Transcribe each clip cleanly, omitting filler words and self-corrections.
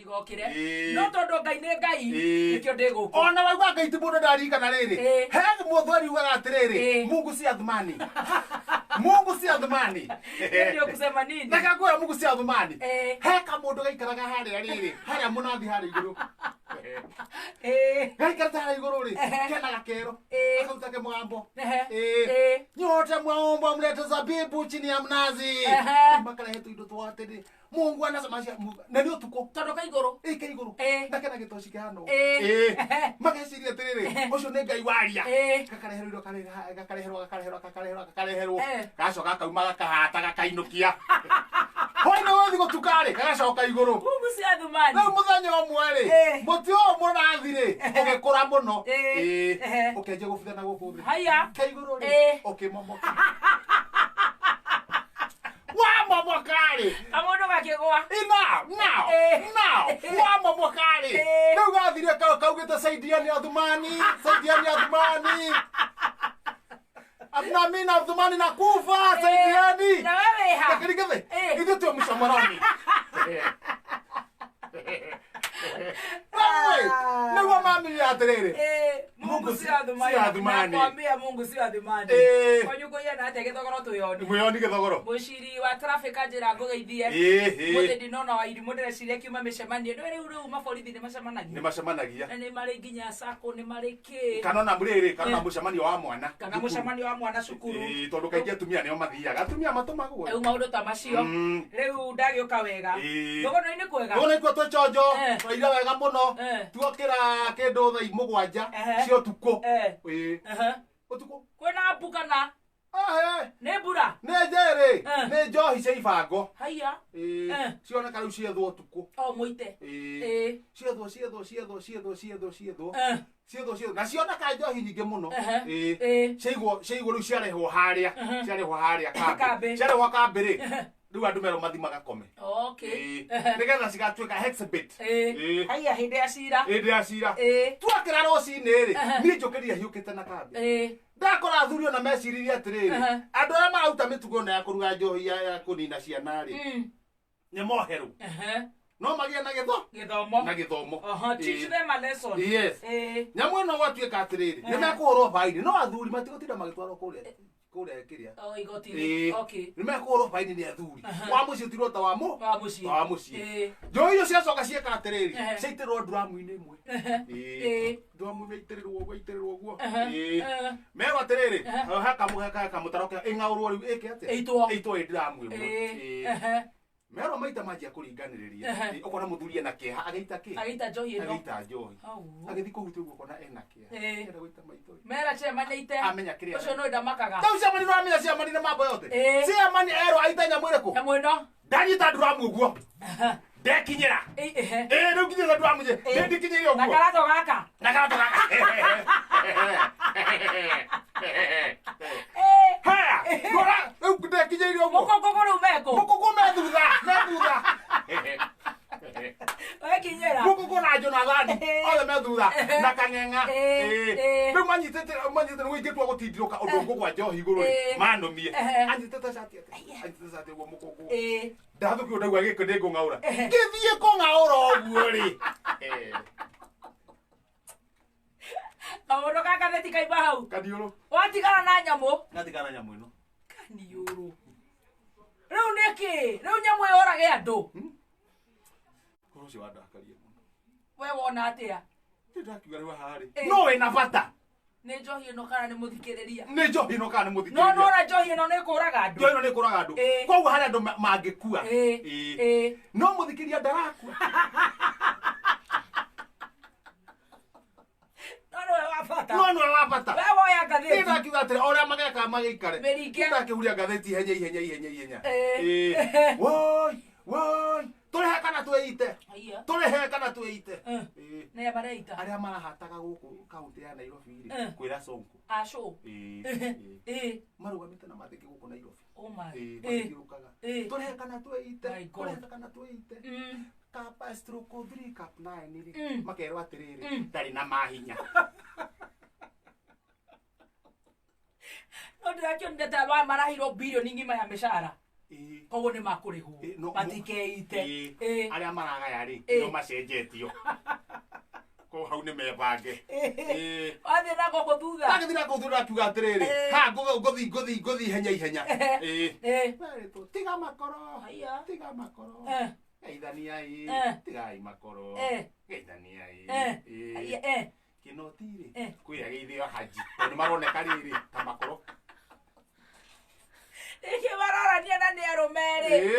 Ndigokire. Ĩĩ. No tondũ Ngai nĩ Ngai, Ĩĩ. nĩkĩo ndĩ gũkũ. Ona waigua Ngai ti mũndũ ndarikana rĩrĩ. Ĩĩ. He mũthweri ugaga atĩrĩrĩ, Ĩĩ. Mungu si Athumani, Mungu si Athumani. Hiyo ndio kusema nini? Reke ngwĩra Mungu si Athumani. Ĩĩ. He kamũndũ gaikaraga harĩa rĩrĩ, harĩa mũnathi harĩa igũrũ. Ĩĩ. Gaikarĩte harĩa igũrũ rĩ, Ehe. kena gakero, Ĩĩ. gakaruta kĩmũgambo. Ehe. Ĩĩ. Ĩĩ. Nyote mwaombwa mlete zabibu chini ya mnazi. Ehe. Makarehe tuindo twa atĩrĩ, Mungu anasema cia Mungu na nĩ ũtukũ. Tondũ ka igũrũ. Ĩke igũrũ. Ĩĩ. Na kena gĩtoci kĩhana ũũ. Ĩĩ. Ĩĩ. Ehe. Mageciria atĩrĩrĩ, ũcio nĩ Ngai waria. Ĩĩ. Gakareherwo indo, gakareherwo, gakareherwo, gakareherwo, gakareherwo. Eh. Gacoka gakauma gakahata gakainũkia. Hwainĩ gũthiĩ gũtuka-rĩ, gagacoka igũrũ. Mungu si Athumani. Rĩu mũthenya ũmwe rĩ, Ĩĩ. mũtĩ ũyũ mũnathi rĩ, ũgĩkũra mũno. Ĩĩ. Ĩĩ. Ehe. Ũkĩanjia gũbutha na gũkũ thĩ. Haya. Ke igũrũ rĩ, Ĩĩ. ũkĩmomoka. Wamomoka-rĩ, Kamũndũ gakĩgwa. ina now Eh. now wamomoka-rĩ, Eh. rĩu gathire kaugĩte saidiani Athumani, saidiani Athumani, na mimi na Athumani nakufa, saidiani. Na wewe wĩ ha? Gakĩringa thĩ. Eh. Ithuĩ twĩ mũcomoroni. Rĩu-ĩ, nĩguo mamenye atĩrĩrĩ, Eh, Mungu Mungu si Athumani. si Athumani. Nakwambia Mungu si Athumani. Eh. Kwanyu kũiyana atĩa gĩthogoro twĩoni? Mwĩoni gĩthogoro. Mũciri wa traffic anjĩra ngũgeithie. Ĩhĩ. Mũthĩ ndinona wa irimũ ndĩreciria kiuma mĩcemanio. Nĩ rĩu maborithi nĩ macemanagia. Nĩ macemanagia. Na nĩ marĩ nginya sacco, nĩ marĩ kĩ. Kana ona rĩrĩ, kana ona Eh. mũcemanio wa mwana Kana mũcemanio wa mwana cukuru. Ĩĩ, tondũ kaingĩ atumia nĩo mathiaga, atumia matũmagwo. Rĩu maũndũ ta macio. Rĩu ndagĩũka wega. Ĩĩ. Thogoro-inĩ kwega. Thogoro ikuo twĩ chonjo. Eh. Twaira wega mũno. Eh. Tuokĩra kĩndũ thaa 7 Ehe. cia ũtukũ. Eh. Ĩĩ. Ehe. Ũtukũ. Kwĩna mbu kana Ahe. nĩ mbura? Nĩ njĩrĩ. Eh. Nĩ njohi cia ibango. Haiya. Ĩĩ. Eh. Cioneka rĩu ciethwo ũtukũ. O mũite. Ĩĩ. Ĩĩ. Ciethwo, ciethwo, ciethwo, ciethwo, ciethwo, ciethwo. Eh. Ciethwo, ciethwo. Na cioneka njohi nyingĩ mũno. Ehe. Ĩĩ. Ĩĩ. Ciaigwo, ciaigwo rĩu ciarehwo harĩa. Ciarehwo harĩa Kambĩ. kambĩ. Ciarehwo kambĩ rĩ. Rĩu andũ merwo mathi magakome. Okay. Ĩĩ. Nĩgetha cigatuĩka exhibit. Ĩĩ. Ĩĩ. Haiya hĩndĩ ya cira. Hĩndĩ ya cira. Ĩĩ. Twakĩra rũcinĩ rĩ, Ehe. niĩ njũkĩrire hiũkĩte na kambĩ. Ĩĩ. Ndakora athuri ona meciririe atĩrĩrĩ, Ehe. andũ arĩa mararuta mĩtugo ĩno ya kũruga njohi ya kũnina ciana rĩ, nĩ moherwo. Ehe. No magĩe na gĩtho Gĩthomo. na gĩthomo. Oho, teach Ĩĩ. them a lesson. Yes. Ĩĩ. Nyamũ ĩno gwatuĩka atĩrĩrĩ, nĩ Ehe. mekũhũrwo baini, no athuri matigũtinda magĩtwarwo kũrĩa kũrĩa kĩrĩa. O igoti-inĩ. Ĩĩ. Okay. Nĩ mekũhũrwo baini nĩ athuri. Wa mũciĩ ũtirwo ta wa mũ. Wa mũciĩ. Wa mũciĩ. Ĩĩ. Njohi icio ciacoka cieka atĩrĩrĩ, Ehe. ciaitĩrĩrwo nduramu-inĩ ĩmwe. Ehe. Ĩĩ. Ĩĩ. Nduramu ĩmwe ĩitĩrĩrwo ũguo, ĩitĩrĩrwo ũguo. Ehe. Ĩĩ. Ehe. Merwo atĩrĩrĩ, Ehe. he kamũtaro ĩng'aũrwo rĩu ĩke atĩa? Ĩitwo. Ĩitwo ĩ nduramu ĩmwe. Ĩĩ. Ĩĩ. Ehe. Merwo maita manjia kũringanĩrĩria. Ehe. Ĩĩ, ũkona mũthuri ena kĩeha agĩita kĩ? Agĩita njohi ĩno. Agĩita njohi. Hau. Agĩthiĩ kũhutia ũguo ũkona ena kĩeha. Ĩĩ. Enda gũita maithori. Mera chairman aite. Amenya kĩrĩa. Ũcio nĩ ndamakaga. Rĩu chairman nĩ amenya chairman nĩ mambo yothe. Ĩĩ. Chairman erwo aite nyamũ ĩrĩkũ? Nyamũ ĩno. Ndanyita nduramu ũguo. Ndekinyĩra. Ĩĩ, ehe. Ĩĩ, rĩu nginyĩte nduramu njĩ. Ĩĩ. Ndĩndikinyĩire Na ũguo. karato gaka. Na karato gaka. Ĩĩ. Haya, rora, rĩu ndekinyĩire ũguo. Mũkũngũgũ rĩu mekũ. Mũkũngũ me thutha, me thutha. Wekinyĩra. Mũkũngũ na Jonathani, Ĩĩ. othe me thutha, na Kang'eng'a. Ĩĩ, Ĩĩ. ĩĩ. Rĩu manyitĩte nĩguo ingĩtua gũtindirũka ũndũ ngũgwa njohi igũrũ rĩ, Ĩĩ. manũmie. Ehe. Anyitĩte cati atĩa? Anyitĩte cati ũguo mũkũngũ. Ĩĩ. Ndathũkio ndaigua gĩkũ nĩ ngũng'aũra. Ngĩthiĩ kũng'aũra ũguo rĩ. Kamũndũ gaka theti kaima hau. Kaniũrũ. Watigana na nyamũ. Ngatigana nyamũ ĩno. Kaniũrũ. Rĩu nĩkĩ? Rĩu nyamũ ĩyo ũrage andũ. Ũhoro ũcio wandakaria mũno. We wona atĩa? Ndĩ ndakiuga rĩu haha rĩ. Ĩĩ. No wĩna bata. Nĩ njohi ĩno kana nĩ mũthikĩrĩria? Nĩ njohi ĩno kana nĩ No mũthikĩrĩria? nona njohi ĩno nĩ ĩkũraga andũ. Njohi ĩno nĩ ĩkũraga andũ. Ĩĩ. Koguo harĩ andũ mangĩkua. Ĩĩ. Ĩĩ. Ĩĩ. No mũthikĩrĩria ndarakua. No nĩwe wa bata. No nĩwe wa bata. We woya Niĩ ngathĩti. ndakiuga atĩrĩ, o ũrĩa mageka magĩikare. Mĩringe. Niĩ ndakĩhuria ngathĩti ihenya ihenya ihenya ihenya. Ĩĩ. Ĩĩ. Woi, woi, tũrĩhe kana twĩite. Haiya. Tũrĩhe kana twĩite. Eh. Ĩĩ. Nĩ mareita. Arĩa marahataga gũkũ kaunti ya Nairobi rĩ, Eh. kwĩra Sonko. Acũ. Ĩĩ. Ĩĩ. Ĩĩ. Marũgamĩte na mathĩki gũkũ Nairobi. Oh my. Ĩĩ, Ĩĩ. magĩthiũrũrũkaga. Ĩĩ. Tũrĩhe kana twĩite. My God. Tũrĩhe kana twĩite. Kapa stroke 3 cup 9 rĩ, makerwo atĩrĩrĩ, ndarĩ na mahinya. No ndĩrakĩonire ta marahirwo birioni ng'ima ya mĩcara. Ĩĩ. Koguo nĩ makũrĩhwo. Ĩ, no- Matikeite. Ĩ, Ĩ. arĩa maragaya rĩ Ĩ. no macenjetio ko hau nĩ mebange. Ĩ. Wathiĩ na gũkũ thutha. Ndagĩthiĩ na kũu thutha akiuga atĩrĩrĩ, Ĩ. ha ngũthi ngũthi ngũthi ihenya ihenya. Ĩ. Ĩ. Werĩtwo, tiga makoro. Haiya. Tiga makoro. Eh. Geithaniai. Eh. Tigai makoro. Eh. Geithaniai. Eh. Ĩ. Haiya, eh. Kĩnoti rĩ, Eh. kwĩ ageithio haji tondũ nĩ maroneka rĩrĩ ta makoro. Nĩkĩ marorania na nĩ arũme rĩ? Ĩ,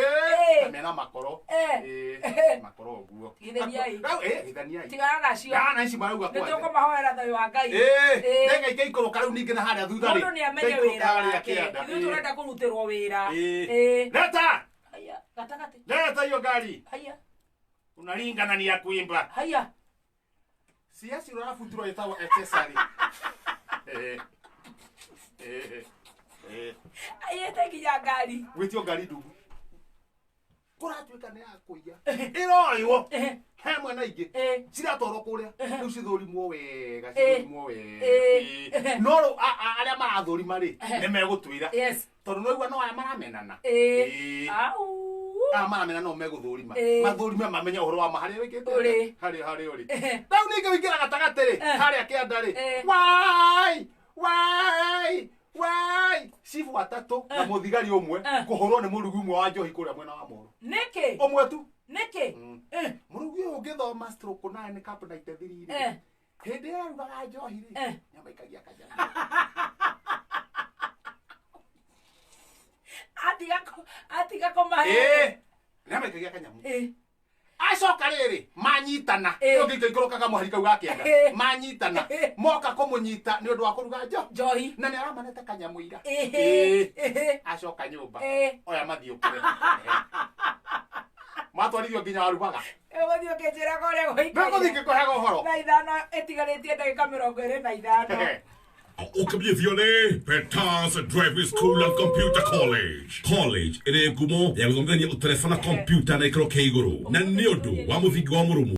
Ĩ. ta mena makoro. Eh. Ĩ, makoro ũguo. Geithaniai. Rau, ĩ, geithaniai. Tigana nacio. Gana ici marauga Nĩ kwanja. tũkũmahoera thayũ wa Ngai. Ĩ, Ĩ. ndenga ikaikũrũka rĩu ningĩ na harĩa thutha rĩ. Mũndũ nĩ amenye Ikaikũrũka wĩra harĩa wake. kĩanda. Ithuĩ Ĩ. tũrenda kũrutĩrwo wĩra. Ĩ. Ĩ. Leta! Haiya, gatagatĩ. Leta hiyo gari. Haiya, Unalingana ni ya kuimba. haiya. Siasi ũrabutirwo ĩtagwo accessory. Eh. Eh. Eh. Aiyĩte nginya ngari. Gwĩtio ngari ndungu. Kũratuĩka nĩ ya kũiya. Ĩroywo. Eh. He mwena ingĩ. Eh. Ciratwarwo kũrĩa. Rĩu cithũrimwo wega, Eh. cithũrimwo wega. Eh. Ĩ. No rĩu arĩa marathũrima rĩ, nĩ megũtwĩra. Yes. Tondũ no igua no aya maramenana. Ĩ. Ĩ. Au. Aya maramena no megũthũrima. Ĩ. Mathũrime mamenye ũhoro wa ma harĩa wĩkĩte. Ũrĩ. Harĩa harĩa ũrĩ. Eh. Rĩu ningĩ wĩingĩra gatagatĩ rĩ, Eh. harĩa kĩanda rĩ. Eh. Wai! Wai! Wai! Cibu atatũ na Eh. mũthigari ũmwe Eh. kũhũrwo nĩ mũrugi ũmwe wa njohi kũrĩa mwena wa Moro. Nĩkĩ? Ũmwe tu. Nĩkĩ? Mm. Eh. Mũrugi ũyũ ũngĩthoma stroke 9 cup 93 rĩ. Eh. Hĩndĩ ĩrĩa arugaga njohi rĩ, Eh. nĩamaikagia kajani. Atiga kũmahe. Ĩ, nĩamaikagia kanyamũ. Ĩ. Acoka rĩrĩ manyitana Eh. ĩyo ngĩikũrũkaga mũhari kau ga kĩanda Eh. manyitana Eh. moka kũmũnyita nĩ ũndũ wa kũruga njo Njohi. na nĩ aramanete kanyamũ ira Ĩ. Ĩ. Ĩ. acoka nyũmba Ĩ. oya mathiĩ ũkĩre matwarithio nginya warubaga Ũgũthiĩ ũkĩnjĩraga ũrĩa ndũgũthiĩ gũikaire. ngĩkũheaga ũhoro Thaa 5 ĩtigarĩtie ndagĩka 25. Ukabithio nĩ Peters Driving School and Computer College. College ĩrĩ ngumo ya gũthomithania ũtereba na kompiuta na ikĩro kĩa igũrũ na nĩ ũndũ wa mũthingi wa mũrũmu.